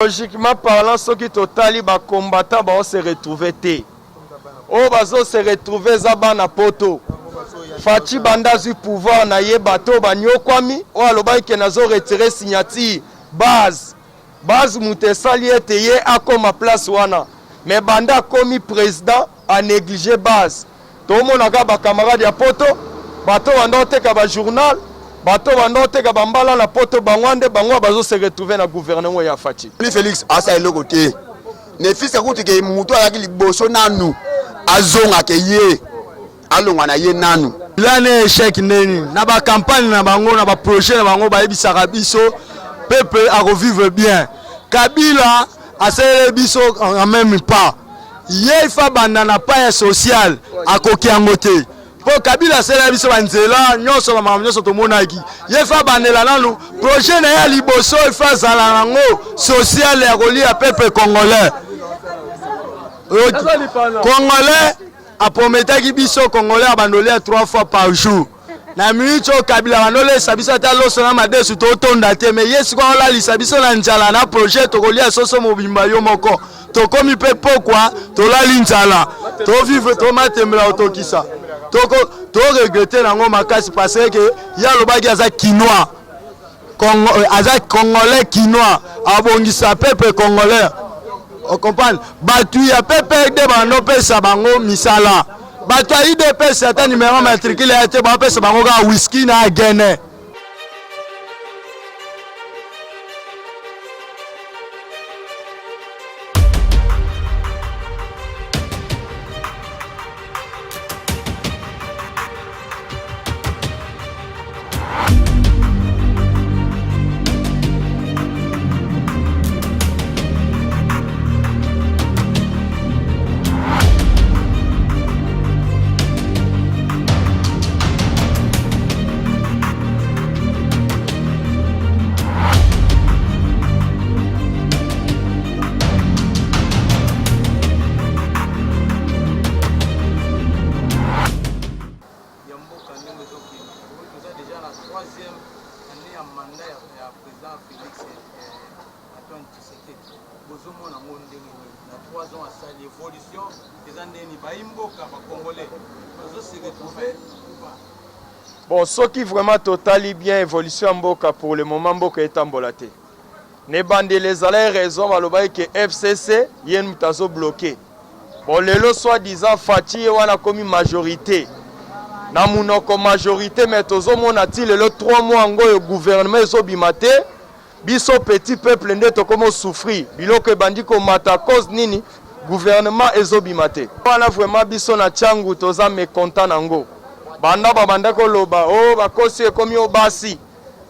Logiquement parlant, soki totali ba combattants bao se retrouver te. Oyo bazo se retrouver eza bana poto. Fatshi banda azwi pouvoir na ye bato oyo banyokwami, oyo alobaki ke nazo retirer signature base. Base moto esali ete ye akoma place wana. Mais banda akomi president a negliger base. Tomona kaka ba camarades ya poto, bato banda oteka ba journal, bato banda oteka ba mbala na poto, bango nde bango bazo se retrouver na gouvernement ya Fatshi. Ni Felix asa eloko te. Ne fils kutu ke mutu alaki liboso nanu azonga ke ye alongwa na ye nanu. Bilan échec ndeni na ba campagne na bango na ba projet na bango bayebisaka biso peuple akovivre bien. Kabila asaleli biso en même pas. Ye il faut abanda na pas ya social akoki yango te mpo Kabila asalela biso banzela nyonso bamakambo nyonso tomonaki. Ye fa abandela nanu projet na ye ya liboso, il faut azala nango social ya kolia peuple congolais. Congolais aprometaki biso congolais abanda olia 3 fois par jour. Na minute oyo Kabila bandolesa biso ata loso na madesu totonda te, mais ye sikoyo aolalisa biso na nzala na projet tokolia soso mobimba yo moko. Tokomi mpe pokwa tolali nzala, tovivre tomatembela otokisa toko toregrete nango makasi parce que ye alobaki aza kinois Congo, aza congolais kinois abongisa peuple congolais ocomprendre. Bato ya PPRD bandopesa bango misala, bato ya UDPS ata numero matricule ya te, bapesa bango kaka whisky na agene. Ya mboka ndenge ezokende oyo toza deja na troisième année ya mandat ya président Félix Antoine Tshisekedi. Bozomona yango ndenge nini na 3 ans asali évolution eza ndeni bayi mboka ba congolais bazo se retrouver ou pas? Bon, soki vraiment totali bien évolution ya mboka pour le moment, mboka etambola te. Na ebandeli ezalaki raison balobaki ke FCC ye moto azo bloquer. Bon, lelo soit disant Fatshi ye wana akomi majorité na munoko majorité, mais tozomona ti lelo 3 mois yango oyo gouvernement ezobima te. Biso petit peuple nde tokomi souffrir, biloko ebandi komata cause nini? Gouvernement ezobima te. Wana vraiment biso na Tshangu toza mécontent nango. Banda babanda koloba oh bakosi ekomi o basi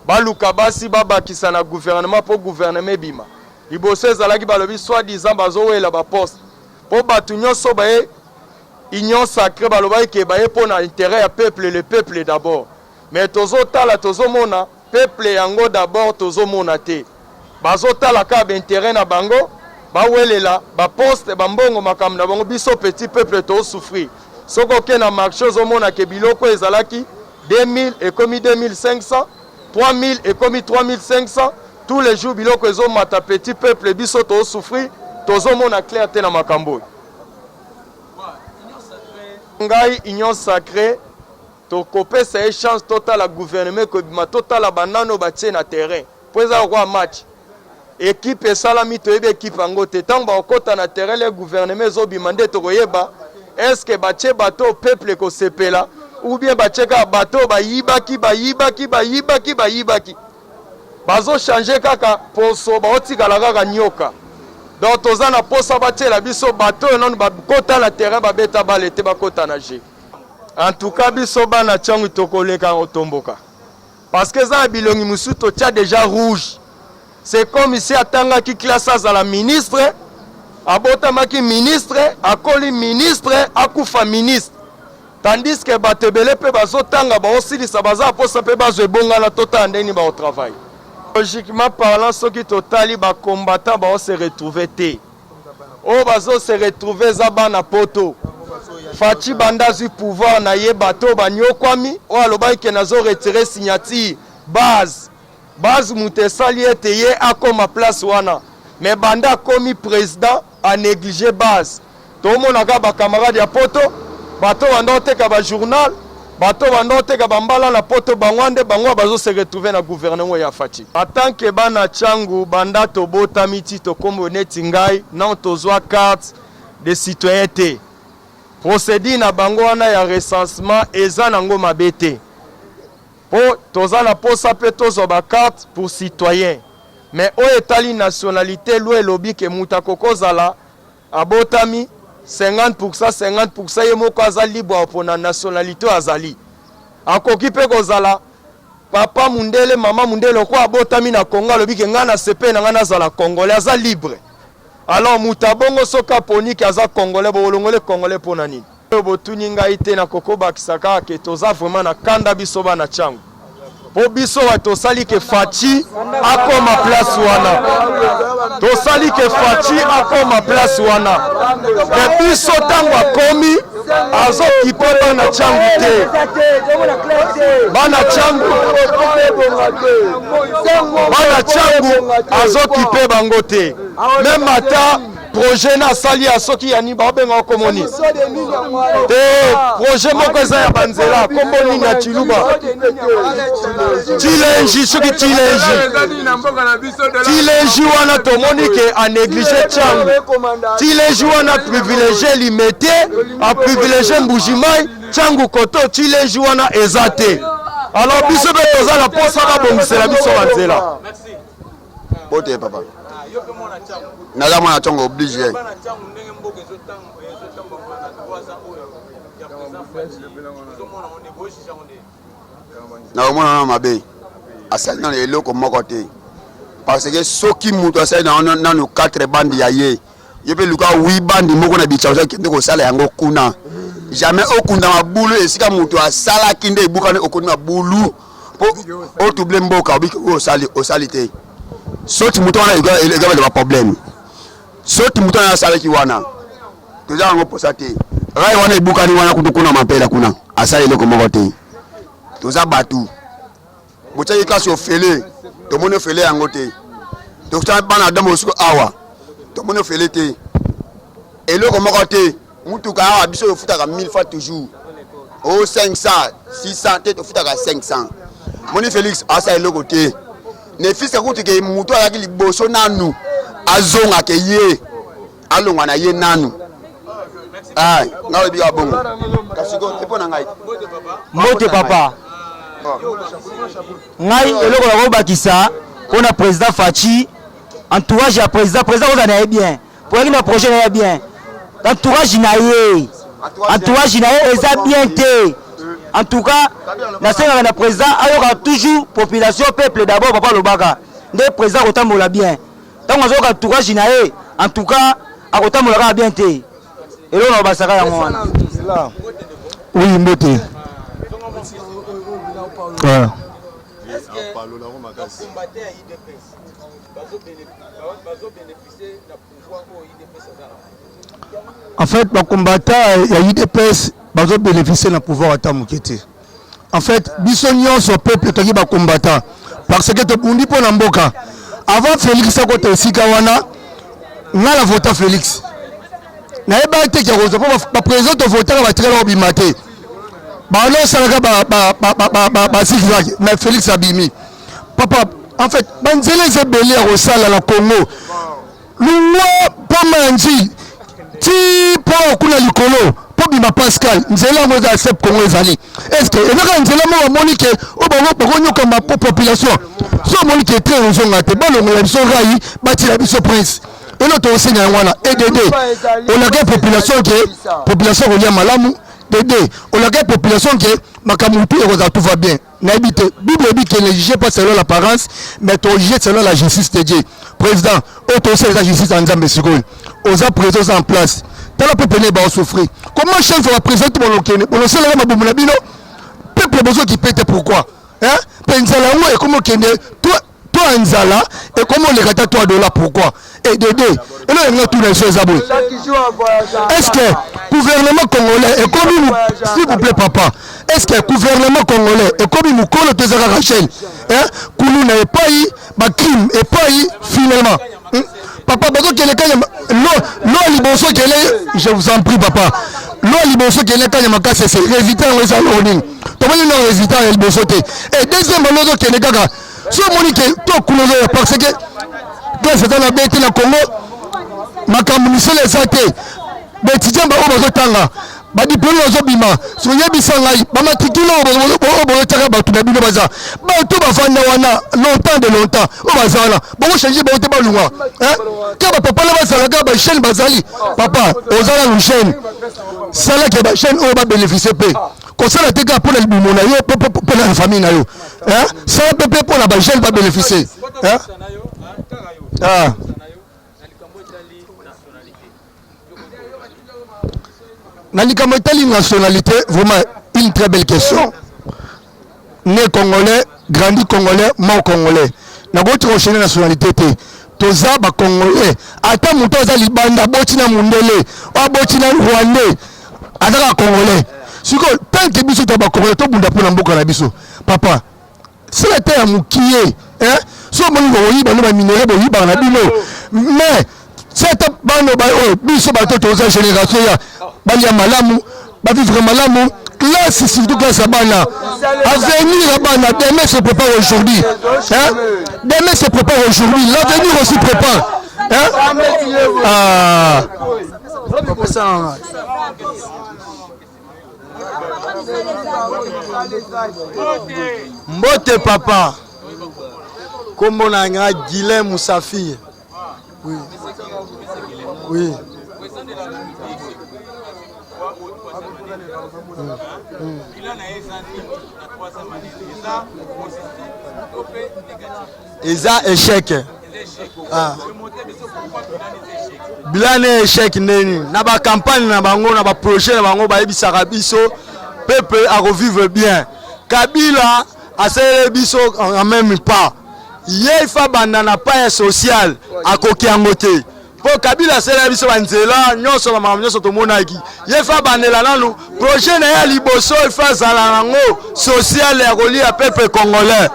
baluka basi babakisa na gouvernement po gouvernement ebima. Liboso ezalaki balobi soit disant bazowela ba poste po bato nyonso baye union sacrée balobaki ke baye mpo na intérêt ya peuple, le peuple d'abord. Mais tozotala tozomona peuple yango d'abord tozomona te, bazotala kaka ba intérêt na bango, bawelela ba poste bambongo makambo na bango. Biso petit peuple tozosouffrir. Soki oke na marché ozomona ke biloko ezalaki 2000 ekomi 2500, 3000 ekomi 3500. Tous les jours biloko ezomata, petit peuple biso tozosouffrir, tozomona clair te na makambo oyo. Ngai union sacrée tokopesa ye chance, totala gouvernement ekobima, totala banano batie na terrain po eza lokola match. Ekipe esalami, toyebi ekipe yango te. Ntango bakokɔta na terrain le gouvernement ezobima nde tokoyeba est-ce batie bato peuple ekosepela ou bien batie kaka bato bayibaki bayibaki bayibaki bayibaki, bazochange kaka poso, baotikala kaka nyoka. Donc toza na posa batiela biso bato oyo nanu bakota na terrain, babeta bale te, bakota na jeu. En tout cas biso bana Tshangu tokoleka otomboka parce que eza na bilongi mosusu totia déjà rouge. C'est comme si atangaki classe azala ministre, abotamaki ministre, akoli ministre, akufa ministre. Tandis que bato ebele mpe bazotanga baosilisa baza posa mpe bazwa ebongana, totala ndenge nini baotravaille. Logiquement parlant, soki totali ba combattants bao se retrouver te. Oyo bazo se retrouver eza bana poto. Fatshi banda azwi pouvoir na ye bato banyokwami, oyo alobaki ke nazo retirer signature base. Base moto esali ete ye akoma place wana. Mais banda akomi president a negliger base. Tomona kaka ba camarades ya poto, bato banda oteka ba journal, bato banda oteka ba mbala na poto, bango nde bango bazo se retrouver na gouvernement ya Fatshi. En tant que bana Tshangu, banda tobotami ti tokombo neti ngai, nano tozwa carte de citoyen te. Procedure na bango wana ya recensement eza nango mabe te. Po toza na posa pe tozwa ba carte pour citoyen. Mais oyo etali nationalite, loi elobi ke mutu akoki kozala abotami 50 pourcent 50 pourcent ye moko aza libre ya kopona nationalite oyo azali. Akoki pe kozala papa mundele mama mundele lokola abotami na Congo alobi ke ngai nasepeli na ngai nazala congolais aza libre. Alors mutu ya bongo soki aponi ke aza congolais bokolongola ye congolais pona nini? Oyo botuni ngai te nakoki kobakisa kaka ke toza vraiment na kanda biso bana Tshangu po biso wa tosali ke Fatshi akoma place wana, tosali ke Fatshi akoma place wana, me biso ntango akomi azokipe bana Tshangu te, bana Tshangu, bana Tshangu azokipe bango te, meme ata projet na asali ya soki ya nini baobenga kombo nini te projet moko eza ya banzela kombo nini ya chiluba chilenji soki chilenji chilenji wana tomoni ke anéglige changu chilenji wana privilégie limete aprivilégie mbujimai changu koto chilenji wana eza te alors biso mpe toza na mposa babongisela biso banzela. Bote papa. Naza mwana ntongo oblige. Nakomona na mabe asali nano eloko moko te parce que soki moto asali nano 4 bande ya ye Yo pe luka 8 bandi moko na bicha oza kende kosala yango kuna. Jamais okunda mabulu esika mutu asalaki nde ebukani okundi mabulu po otouble mboka obiki oyo osali osali te. Soti mutu wana ekabela ba problème. Soti mutu wana asalaki wana toza yango posa te. Rai wana ebukani wana kutu kuna mampela kuna asali eloko moko te. Toza batu. Botiaki classe ofele, tomoni ofele yango te. Tokutana bana Adam osiko awa, tomoni ofele te. Eloko moko te, mutuka awa biso tofutaka 1000 fois toujours. Oh 500, 600 te tofutaka 500. Moni Felix asa eloko te. Ne fils kutu ke mutu azalaki liboso nanu azonga ke ye alongwa na ye nanu. Ah, ngai oyebi kaka bongo. Kasi ko epo na ngai. Mbote papa. Ngai eloko na kobakisa pona président Fatshi, entourage ya président, président kozala na ye bien. Poyaki na projet na ye bien. Entourage na ye. Entourage na ye eza bien te. En tout cas, nasengaka na président ayoka toujours population peuple d'abord papa alobaka nde président akotambola bien. Tango azoyoka entourage na ye, en tout cas akotambola kaka bien te. Eloko na basaka yango wana. Oui, mbote. Voilà. En fait, ba combattants ya UDPS bazo bénéficier na pouvoir ata moke te. En fait, biso nyonso peuple toki ba combattants parce que tobundi mpo na mboka. Avant Félix akota esika wana, nga na vota Félix. Nayebaki te ke akozwa mpo ba président tovotaka batikala kobima te. Balosalaka ba zigzag mais Félix abimi. Papa, en fait, banzela eza ebele ya kosala na Congo. Longwa pamba ya Ndjili ti mpo kuna likolo mpo bima Pascal, nzela yango eza sep Congo ezali. Est-ce que eza kaka nzela moko bamoni ke oyo bango bakonyokama mpo population so omoni ke train ozonga te, balongola biso rai batila biso prince elo tokosenga yango wana edd olaka population ke population kolia malamu dd olaka population ke makambo tout ekozala tout va bien. Nayebi te bible eyebi que ne jugez pas selon l'apparence mais to juger selon la justice de Dieu. Président oyo tosala eza justice ya Nzambe sikoyo. Oza président oza en place. Tala peuple ne ba souffrir. Comment chaque fois président tout bolokene bolosalaka mabumu na bino peuple bozo kipe te pourquoi? Hein? Pe nzala yango ekomi okende toi to ya nzala ekomi oleka ata 3 dollars pourquoi et de deux elo yango tuna biso eza boye est ce que gouvernement congolais ekomi s'il vous plaît papa est ce que gouvernement congolais ekomi mokolo to eza kaka chaîne hein kuluna epai ba crime epai finalement hmm? Papa bazokende kanya lo lo liboso kele je vous en prie papa. Lo liboso kele kanya makasi c'est résultat yango eza loko nini? Tomoni na résultat ya liboso te. Et deuxième balo ozokende kaka so omoni ke to kuna ozoya parce que classe eza na bete na Congo makambo misala eza te. Ba étudiants ba oyo bazotanga ba diplome bazobima soyebisa ngai ba matricule oyo bozotiaka bato na bino baza bato bafanda wana longtemps de longtemps oyo baza wana bokochange bango te balungwa ka bapapa na bazalaka bachaine bazali papa oza nanu chaine salaka bachaine oyo babénéficie mpe kosala te kaka mpo na libumu na yo mpo na famille na yo sala mpe mpe mpo na bajeune babénéficie. Na likambo etali nationalité, vraiment une très belle question. Né congolais, grandi congolais, mort congolais. Nakoki kochanger nationalité te. Toza ba congolais. Ata moto aza libanda, aboti na mundele, aboti na rwandais, aza kaka congolais. Sikoyo tant que biso toza ba congolais, tobunda mpo na mboka na biso. Papa, sala ata ya mokie hein? So omoni bokoyiba no baminere boyibaka na bino mais sata bana oyo biso bato toza génération ya balia malamu bavivre malamu classe surtout classe ya bana avenir ya bana demain se prépare aujourd'hui hein? Demain se prépare aujourd'hui, l'avenir aussi prépare, hein? Ah. Mbote papa, kombo na nga Guilain Musafir. Oui. Oui. Eza échec. Ah. Bilan ya échec ndeni na ba campagne na bango na ba projet na bango bayebisaka biso peuple akovivre bien. Kabila asaleli biso en même pas ye ifa banda na pas ya social akoki yango te mpo Kabila asaleli biso banzela nyonso bamakambo nyonso tomonaki ye fa bandela nanu projet na ye ya liboso ifa azala nango social ya kolia peuple congolais.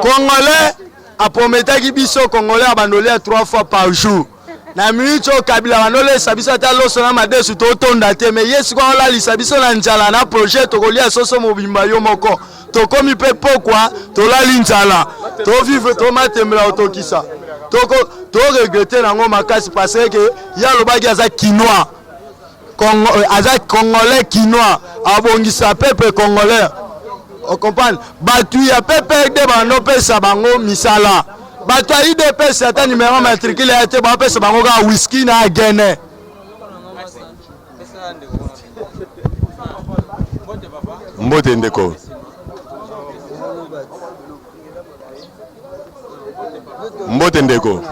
Congolais aprometaki biso congolais abandolia 3 fois par jour na minute oyo Kabila bandolesa biso ata loso na madesu totonda te me ye sikoyo aolalisa biso na nzala na projet tokolia soso mobimba yo moko tokomi mpe pokwa tolali nzala tovivre tomatembela otokisa toregrete nango makasi parce que ye alobaki aza kinois Congo, aza congolais kinois abongisa peuple congolais ocomprendre bato ya PPRD bandopesa bango misala bato ya UDPS ata numero matricule ya te bapesa bango kaka whisky na agene. Mbote ndeko. Mbote ndeko.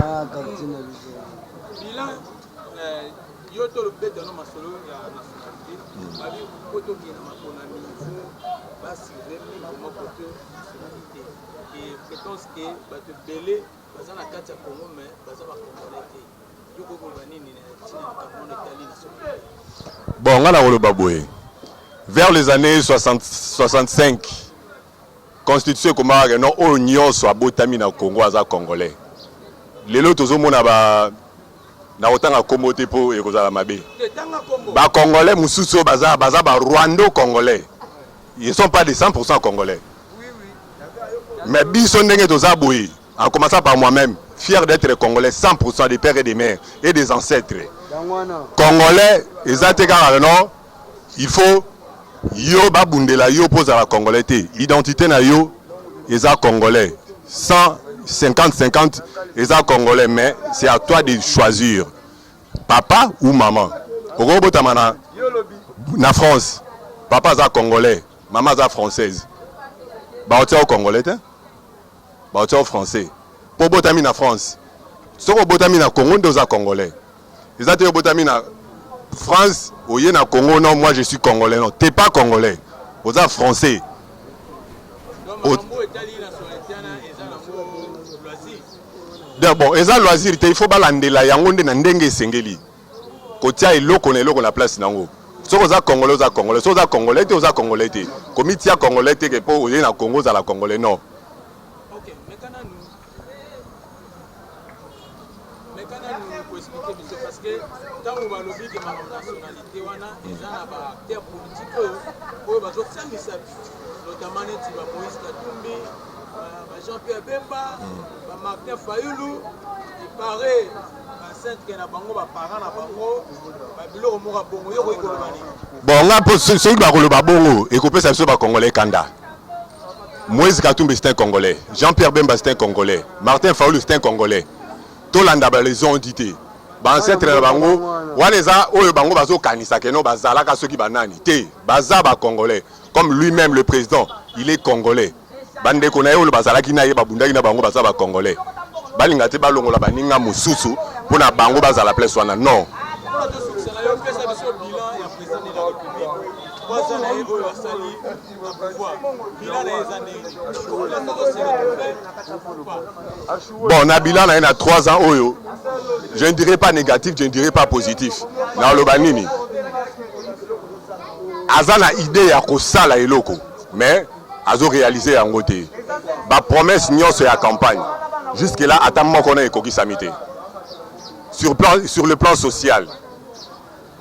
Yo to lobeta no masolo ya nationalité babi po tokende na maponami il faut ba surveiller mingi vraiment cote nationalité et prétence que bato ebele baza na kati ya Congo mais baza ba congolais te yo okoki koloba nini na ntina likambo wana etali nationalité? Bon, nga nakoloba boye vers les années 60, 65 constitution ekomaka ke non oyo nyonso abotami na Congo aza congolais. Lelo tozomona ba nakotanga kombo te mpo ekozala mabe, ba congolais mosusu oyo baza baza ba rwando congolais, ils sont pas de 100% congolais. Mais biso ndenge toza boye, en commençant par moi-même, fier d'être congolais 100% des pères et des mères et des ancêtres congolais. Eza te kaka non il faut yo babundela yo mpo ozala congolais te. Identité na yo eza congolais 100 50 50 eza congolais, mais c'est à toi de choisir papa ou maman. Okoki botama na France, papa aza congolais, mama aza française, baotia yo congolais te, baotia yo français mpo obotami na France. Soki obotami na Congo nde oza congolais. Eza te obotami na France oye na Congo, non, moi je suis congolais. Non, t'es pas congolais, oza français. Donc bon, eza loisir te, il faut balandela yango nde na ndenge esengeli kotia eloko na eloko na place nango. Soki oza congolais, oza congolais. Soki oza congolais te, oza congolais te. Komitia congolais te ke mpo oye na Congo ozala congolais, non. Ok, meka nanu. Meka nanu ko expliquer biso parce que tango balobi ke makambo nationalité wana eza na ba acteurs politiques oyo oyo bazosangisa notamment neti ba Moïse Katumbi, ba Jean Pierre Bemba, ba Martin Fayulu, il paraît ba centre na bango ba parents na bango ba biloko moko ya bongo yo okoki koloba nini? Bon nga mpo soki bakoloba bongo ekopesa biso ba congolais kanda. Moïse Katumbi c'est un congolais, Jean Pierre Bemba c'est un congolais, Martin Fayulu c'est un congolais. Tolanda ba les ont dit te. Ba ancêtres na bango wana eza oyo bango bazokanisa que non bazalaka soki ba nani te, baza ba congolais comme lui-même le président, il est congolais. Bandeko na ye oyo bazalaki na ye babundaki na bango baza ba congolais. Balinga te balongola baninga mosusu mpo na bango bazala place wana non. Mpona tosukisa na yo, pesa biso bilan ya président de la République, trois ans na ye oyo asali Bon, na bilan na ye na 3 ans oyo, je ne dirais pas négatif, je ne dirais pas positif. Na loba nini? Aza na idée ya kosala eloko, mais azo réaliser yango te. Ba promesses nyonso ya campagne jusque là ata moko na ekokisami te. Sur plan sur le plan social,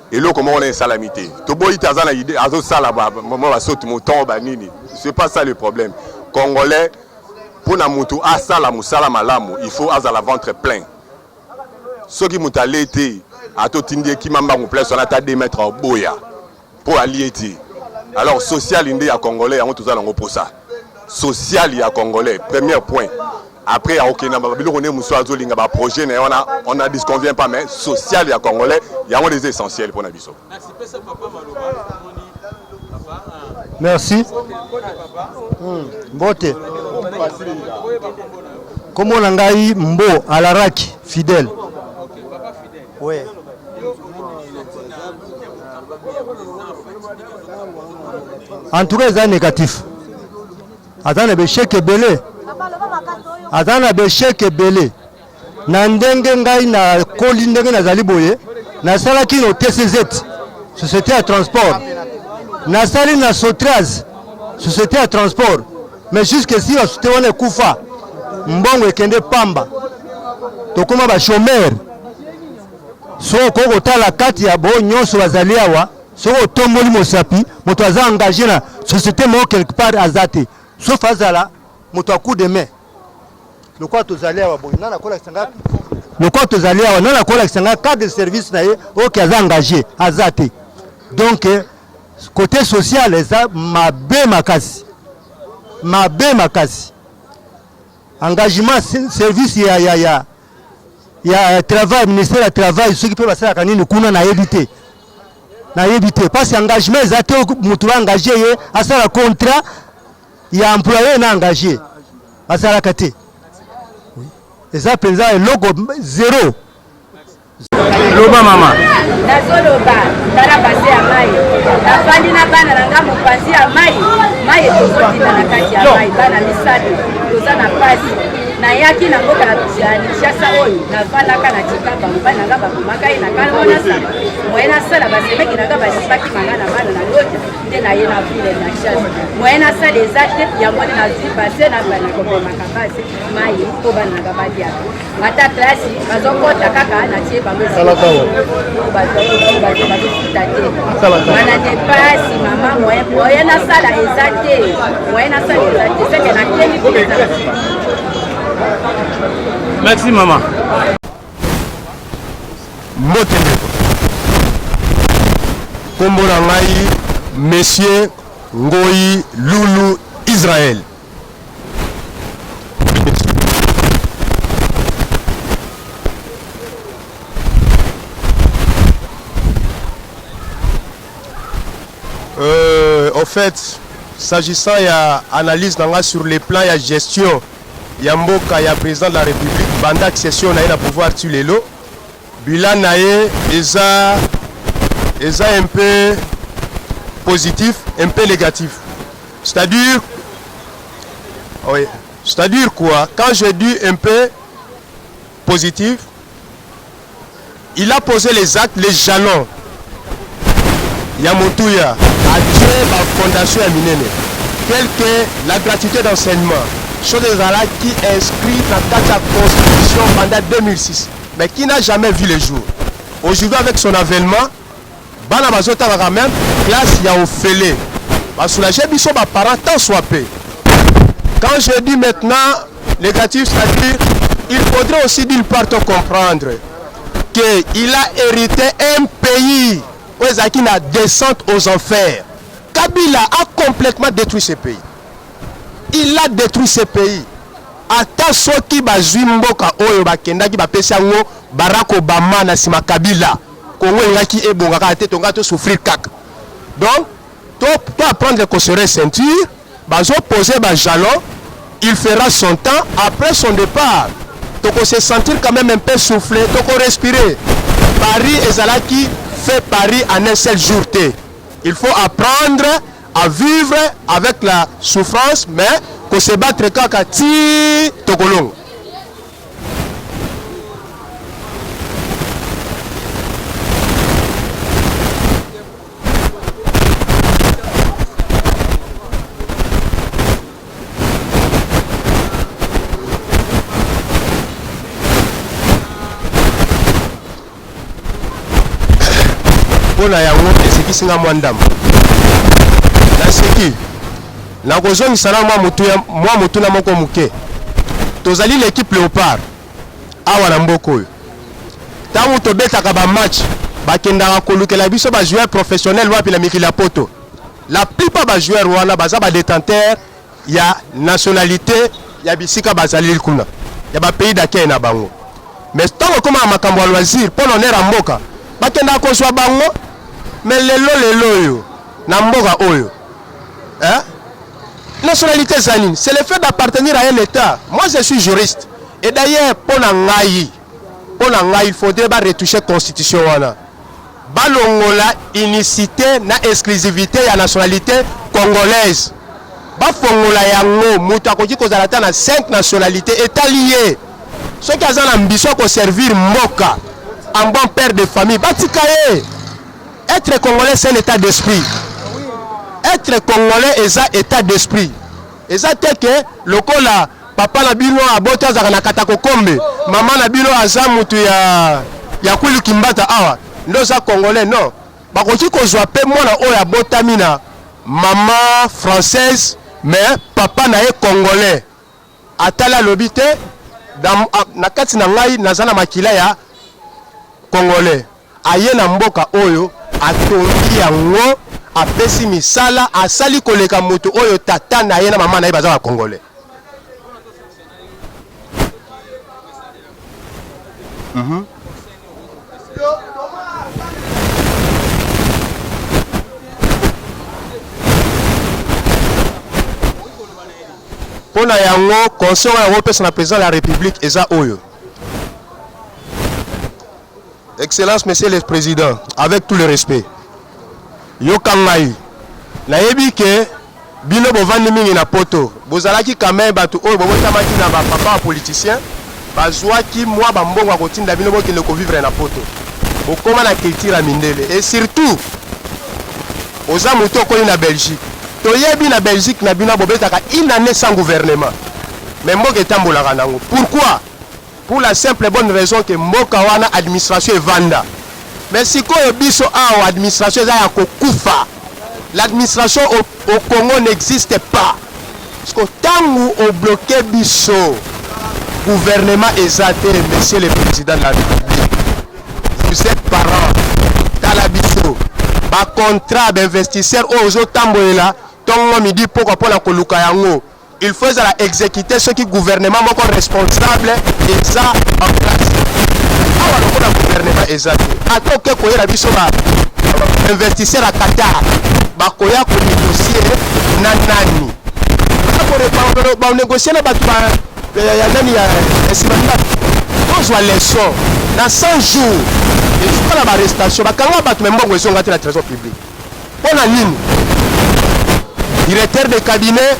Eloko moko na esalami te. Toboyi te aza na idee azo sala ba mwa ba saute mouton ba nini. C'est pas ça le problème. Congolais pona mutu asala musala malamu il faut azala ventre plein. Soki mutu alie te ata otindi ye kima mbangu place wana ata 2 mètres oboya po alie te. Alors social nde ya congolais yango toza nango posa. Social ya congolais premier point. Après akokende na biloko nde mosusu azolinga ba projet na ye wana on n'en disconvient pas mais social ya congolais yango nde eza essentiel mpo na biso. Merci. Mbote. Kombo na ngai Mbo Alaraki Fidèle. Ouais. En tout cas, eza négatif. Aza na b'echec ebele, aza na b'echec ebele na ndenge ngai nakoli ndenge nazali boye, nasalaki na TCZ société ya transport, nasali na Sotraz société ya transport, mais jusqu'ici ba société wana ekufa, mbongo ekende pamba, tokoma ba chômeur. Soki okoki kotala kati ya bo nyonso bazali awa Soki otomboli mosapi, moto aza engage na societe moko quelque part aza te, sauf azala moto ya coup de main. Lokola tozali awa boye, nani akolakisa nga lokola tozali awa, nani akolakisa nga carte de service na ye oyo aza engage? Aza te. Donc côté social eza mabe makasi, mabe makasi. Engagement service ya ya ya ya travail, ministère ya travail, soki mpe basalaka nini kuna nayebi te, nayebi te parce engagement eza te. Moto ba engage ye asala contrat ya employé na engage basalaka te, eza mpenza eloko zero. Loba mama. Nazoloba tala base ya mai nafandi na bana na nga mopanzi ya mai mai tozotinda na kati ya mai bana misato toza na pasi nayaki na mboka ya Kinshasa oyo nafandaka na Tshikapa mobali na nga babomaka ye na kalmo nasala moye nasala basemeki na nga basibaki manga na bana na loja nde naye na ville na Kinshasa moye nasala eza te yango nde nazwi base na bana komemaka base mai mpo bana na nga baliaka ata klasi bazokota kaka na tie bango bazofuta te wana nde pasi mama moyen moyen nasala eza te moyen nasala eza te seke nakemi mpenza. Merci mama. Mbote ndeko. Kombo na ngai Monsieur Ngoyi Lulu Israël. Euh, au fait, s'agissant ya analyse na nga sur le plan ya gestion ya mboka ya président de la République banda accession na ye na pouvoir ti lelo, bilan na ye eza eza un peu positif, un peu négatif. C'est-à-dire, oui, c'est-à-dire quoi? Quand je dis un peu positif, il a posé les actes, les jalons ya motuya, atie ba fondation ya minene tel que la gratuité d'enseignement. Chose ezalaki inscrit na kati ya constitution banda 2006 mais qui n'a jamais vu le jour. Aujourd'hui avec son avènement, bana bazotanga quand même classe ya ofele. Ba soulager biso ba parents tant soit peu. Quand je dis maintenant négatif, c'est-à-dire il faudrait aussi d'une part comprendre qu'il a hérité un pays oyo ezalaki na descente aux enfers. Kabila a complètement détruit ce pays. Il a détruit ce pays. Ata soki bazwi mboka oyo bakendaki bapesi yango Barack Obama na sima Kabila, Congo elingaki ebonga kaka te, tongaki to souffrir kaka. Donc to, to apprendre ko serrer ceinture, bazo poser ba jalons, il fera son temps, après son départ toko se sentir quand même un peu souffler, toko respirer. Paris ezalaki fait Paris en un seul jour te. Il faut apprendre à vivre avec la souffrance mais ko se battre kaka ti tokolonga. Mpo na yango esekisi nga mwa ndambo. Naseki. Nakozongisa na mwa motuya, mwa motuna moko moke. Tozali l'equipe Leopard awa na mboka oyo. Ntango tobetaka ba match, bakendaka kolukela biso ba joueurs professionnels wapi na mikili ya poto. La plupart ba joueurs wana baza ba detenteurs ya nationalite ya bisika bazali kuna ya ba pays d'accueil na bango. Mais ntango ekomaka makambo ya loisir mpo na honneur ya mboka, bakendaka kozwa bango. Mais lelo lelo oyo na mboka oyo hein? Nationalité eza nini? C'est le fait d'appartenir à un état. Moi je suis juriste et d'ailleurs mpo na ngai, mpo na ngai il faudrait ba retoucher constitution wana. Balongola unicite na exclusivite ya nationalite congolaise. Bafongola yango, mutu akoki kozala ata na 5 nationalites, etali ye. Soki aza na ambition ya ko servir mboka en bon père de famille, batika ye. Etre congolais c'est un etat d'esprit. Etre congolais eza etat d'esprit. Eza te ke lokola papa na bino aboti azalaka na katakokombe, mama na bino aza mutu ya ya kwilu kimbata awa nde oza congolais non. Bakoki kozwa pe mwana oyo abotami na mama française mais papa na ye congolais. Atali alobi te na kati na ngai naza na makila ya congolais. Aye na mboka oyo atongi yango, apesi misala, asali koleka moto oyo tata na ye na mama na ye baza ba congolais. Mm -hmm. Mpo na yango conseil oyo nakopesa na president de la republique eza oyo. Excellence monsieur le president, avec tout le respect, yoka ngai, nayebi ke bino bovandi mingi na poto, bozalaki quand même bato oyo bobotamaki na ba papa ba politiciens, bazuaki mwa ba mbongo ya kotinda bino bokende ko vivre na poto, bokoma na culture ya mindele et surtout oza moto okoli na Belgique, toyebi na Belgique na bino bobetaka une annee sans gouvernement, mais mboka etambolaka nango pourquoi? Pour la simple et bonne raison que mboka wana administration evanda. Mais sikoyo biso awa administration eza ya kokufa. L'administration au, au Congo n'existe pas. Parce que tangu o bloquer biso gouvernement eza te monsieur le président de la République. Vous êtes parents. Tala biso ba contrat ba investisseurs oyo ozotambolela tongo midi pokwa pona koluka yango. Il faut ezala execute soki gouvernement moko responsable eza en place. Awa lokola gouvernement eza te, ata oke koyela biso ba investisseur ya Qatar bakoya ko negocier na nani? Ba negocier na bato ba ya nani ya nsima ndako. Tozwa leçon na 100 jours esuka na ba arrestation bakanga bato me mbongo ezonga te na trésor public. Mpo na nini? Directeur de cabinet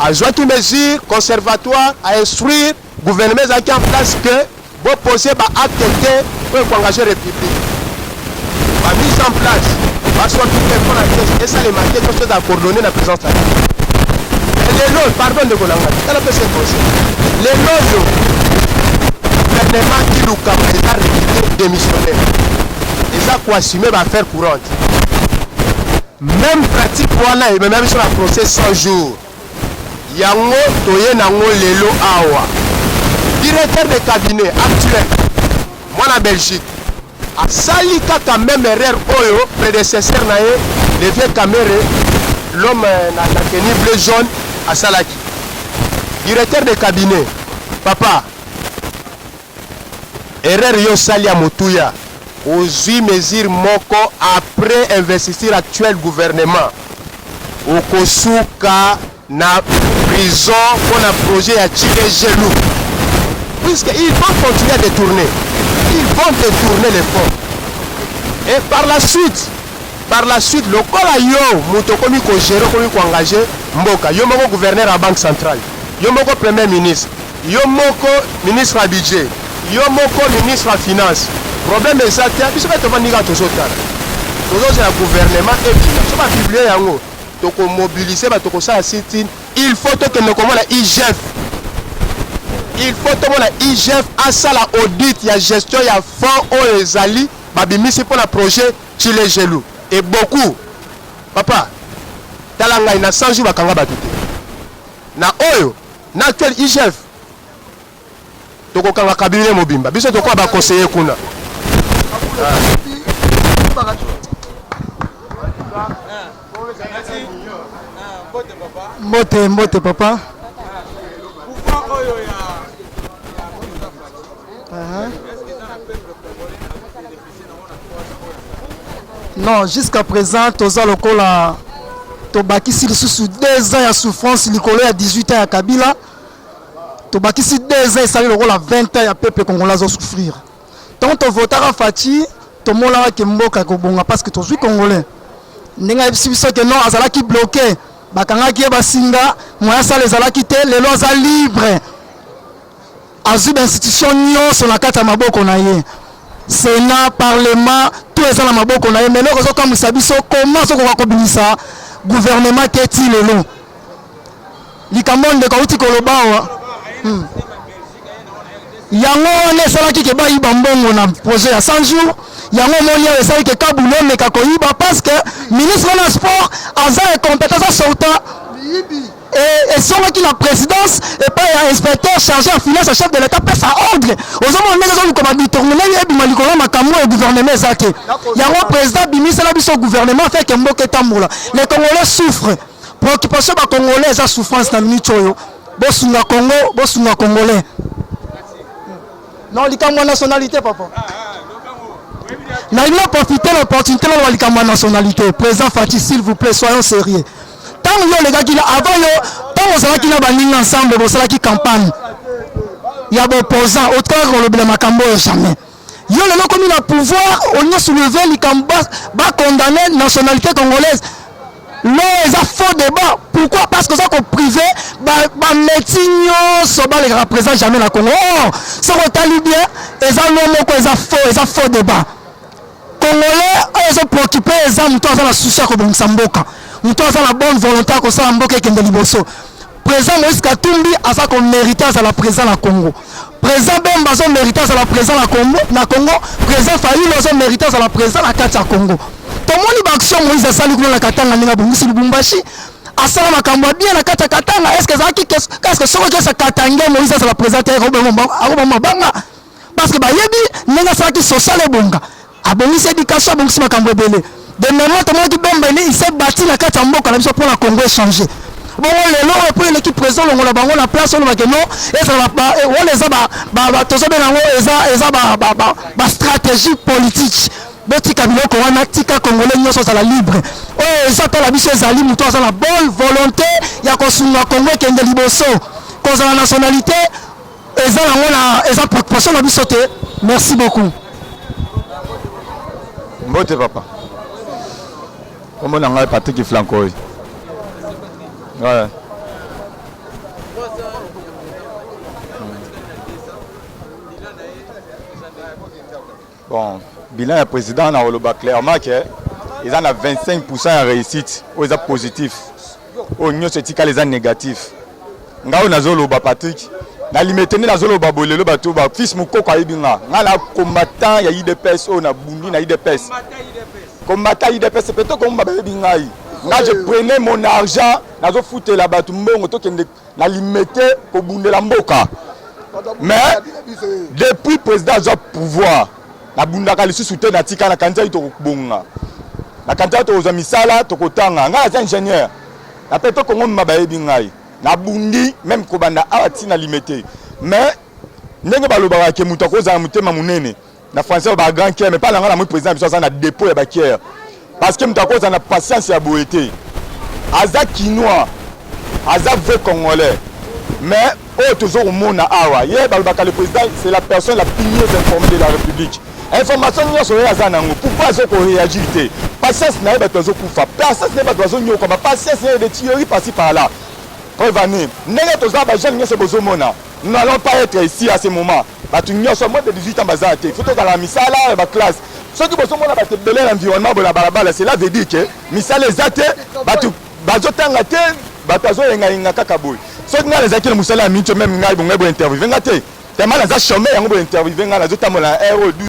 azwaki mesure conservatoire a instruire gouvernement ezalaki en place que bo poser ba acte te oyo eko engager republique. Ba mise en place baswaki te mpo na esalema te nyonso ezala coordonne na présidence ya République. Mais lelo, pardon ndeko na ngai, tala pesa conseil. Lelo oyo gouvernement Ilukamba eza réputé démissionnaire. Eza ko assumer ba affaires courantes. Même pratique wana emema biso na procès 100 jours. Yango toye nango lelo awa. Directeur de cabinet actuel mwana Belgique asali kaka meme erreur oyo predecesseur na ye le vieux Kamerhe l'homme na, na tenue bleu jaune asalaki. Directeur de cabinet papa erreur yo osali ya motuya ozwi mesure moko après investiture actuel gouvernement okosuka na prison pona projet ya Tshilejelu puisque ils vont continuer à détourner ils vont détourner les fonds et par la suite par la suite lokola yo moto okomi ko gérer okomi ko engager mboka yo moko gouverneur ya banque centrale yo moko premier ministre yo moko ministre ya budget yo moko ministre ya finance problème eza te biso mpe tovandi kaka tozotala tozozela gouvernement ebima so bapublie yango Toko mobiliser ba toko sala sit-in, il faut tokende komona IGF. Il faut tomona IGF asala audit ya gestion ya fonds oyo ezali babimisi mpo na projet Tshilejelu et beaucoup. Papa, tala ngai na 100 jours bakanga bato te. Na oyo na actuel IGF tokokanga cabinet mobimba biso tokoa ba conseiller kuna. Mbote mbote papa. Non, jusqu'à présent toza lokola tobakisi lisusu 2 ans ya souffrance likolo ya 18 ans ya Kabila. Tobakisi 2 ans esali lokola 20 ans ya peuple congolais azo souffrir. Tant tovotaka Fatshi, tomonaka ke mboka ekobonga parce que tozwi congolais. Ndenge ayebisi biso ke non azalaki bloqué, bakangaki ye basinga, moyen asala ezalaki te, lelo aza libre. Azwi ba institution nyonso na kati ya maboko na ye. Sénat, parlement, tout eza na maboko na ye. Mais eloko ezokamwisa biso, comment azokoka kobimisa gouvernement te ti lelo? Likambo ndeko auti koloba awa hmm. Yango wana esalaki ke bayiba mbongo na projet ya 100 jours. Yango omoni awa esali ke Kabulo ameka koyiba parce que ministre wana ya sport aza incompétent, aza sortant esongaki na présidence epai ya inspecteur chargé ya finance ya chef de l'état pesa ordre. Ozomona ndenge ezoluka badetournement ebima likolo ya makambo oyo gouvernement eza te. Yango président abimisela biso gouvernement afin ke mboka etambola. Les congolais souffrent. Préoccupation ba congolais eza souffrance na minute oyo. Bosunga Congo, bosunga congolais. Non, likambo ya nationalité papa. Nalingi na profiter na opportunité na likambo ya nationalité. Président Fatshi, s'il vous plaît, soyons sérieux. Tango yo olekaki na avant yo, tango ozalaki na baninga ensemble bosalaki campagne ya ba opposant, otikaka kolobela makambo oyo jamais. Yo lelo okomi na pouvoir, olingi soulever likambo ba condamner nationalité congolaise. Non, eza faux débat. Pourquoi? Parce que ça ko privé ba ba métier nyonso balekaka présent jamais na Congo. Oh, soki otali bien, eza loi moko eza faux, eza faux débat. Congolais oyo ezo préoccupé eza moto aza na souci ya kobongisa mboka, moto aza na bonne volonté ya kosala mboka ekende liboso. Président Moïse Katumbi aza ko mériter azala président na Congo. Président Bemba azo mériter azala président na Congo, na Congo. Président Fayulu azo mériter azala président na kati ya Congo. Tomoni ba action Moïse asali kuna na Katanga ndenge abongisi Lubumbashi, asala makambo ya bien na kati ya Katanga. Est-ce que ezalaki est-ce que soki okesa Katanga Moïse azala président te akoboma mabanga parce que bayebi ndenge asalaki social ebonga, abongisi éducation, abongisi makambo ebele. De même tomonaki Bemba il s'est bâti na kati ya mboka na biso mpona Congo échanger. Bongo lelo oyo mpo eleki président longola bango na place olobake non, ezala wana eza tozobenga yango eza ba stratégie politique. Botika biloko wana, tika congolais nyonso azala libre. Oyo eza tala biso ezali moto aza na bonne volonté ya kosunga Congo ekende liboso. Kozala nationalité eza nango na eza préoccupation na biso te. Merci beaucoup. Mbote papa. Kombo na ngai Patrick Flankoy. Ouais. Bon, bilan ya président na koloba clairement que eza na 25% ya réussite oyo eza positif. Oyo nyonso etikala eza négatif. Ngai oyo nazoloba, Patrick, na Limete nde nazoloba boye. Lelo bato ba fils Mokoko ayebi nga. Ngai na combattant ya UDPS oyo nabundi na UDPS, combattant UDPS peut komba bayebi ngai. Nga je prenais mon argent, nazofutela bato mbongo, tokende na Limete kobundela mboka. Mais depuis président azwa pouvoir, nabundaka lisusu te. Natika, nakanisi tokobonga, nakanisi tokozwa misala, tokotanga. Ngai naza ingénieur na pe tokongo mima, bayebi ngai. Nabundi même kobanda awa ntina Limete. Mais ndenge balobaka ke moto akozala motema monene, na français ba grand cœur, mais mpa na ngai namoi président biso aza na dépôt ya bacœur, parce que moto akozala na patience ya boye te. Aza Kinois, aza vrai Congolais, mais oyo tozo komona awa, ye balobaka le président, c'est la personne la plus mieux informée de la République. Information nyonso oyo aza nango, pourquoi azo koréagir te? Patience na ye, bato bazokufa, patience na ye, bato bazonyokama, patience na ye, de tuerie par-ci par-là. Preuve ane ndenge toza bajeune nyonso bozomona, nous n'allons pas être ici à ce moment. Bato nyonso moins de 18 ans baza te. Faut tozala misala ya baclasse. Soki bozomona bato ebele na environnement bola balabala, cela veut dire que misala eza te, bato bazotanga te, bato azoyengayenga kaka boye. Soki ngai nazalaki na mosala ya minso, même ngai bongai bointerviewe nga te. Tellement naza chômeur, yango bointerviewe ngai. Nazotambola na air oyo.